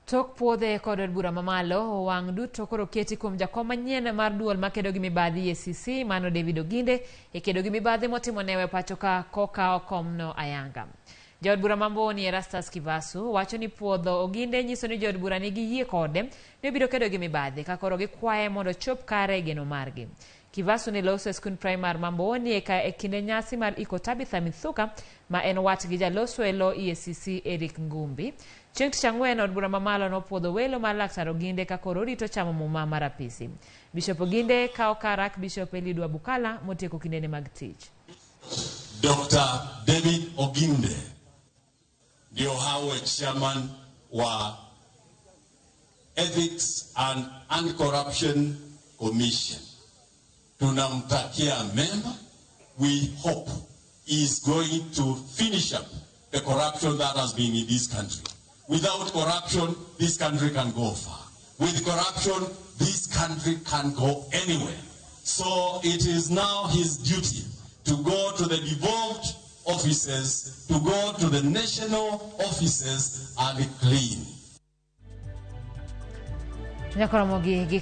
Tok puodhe kod od bura mamalo, wang' duto koro keti kuom jakom manyien mar duol makedo gi mibadhi EACC, mano David Oginde, e kedo gi mibadhi motimo newe pacho ka kokawo komno ayanga. Jaod bura ma Mboni Erastus Kivasu wacho ni puodho Oginde nyiso ni jood bura nigi yie kode ni obiro kedo gi mibadhi ka koro gikwaye mondo ochop kare e geno margi. Kivasu ne loso e skund primar ma Mboni eka e kinde nyasi mar iko Tabitha Mithuka ma en wat gi jaloso e lo EACC Eric Ngumbi. Chieng' tich ang'wen od bura mamalo nopuodho welo mar laktar Oginde ka koro orito chamo muma mar apisi. Bishop Oginde kawo kar Archbishop Eliud Wabukala motieko kindene mag tich. Dr. David Oginde ndio hawe chairman wa Ethics and Anti-Corruption Commission. Tunamtakia mema. We hope he is going to finish up the corruption that has been in this country. Without corruption, this country can go far. With corruption, this country can go anywhere. So it is now his duty to go to the devolved offices, to go to the national offices and clean. Nyakoromogi gi.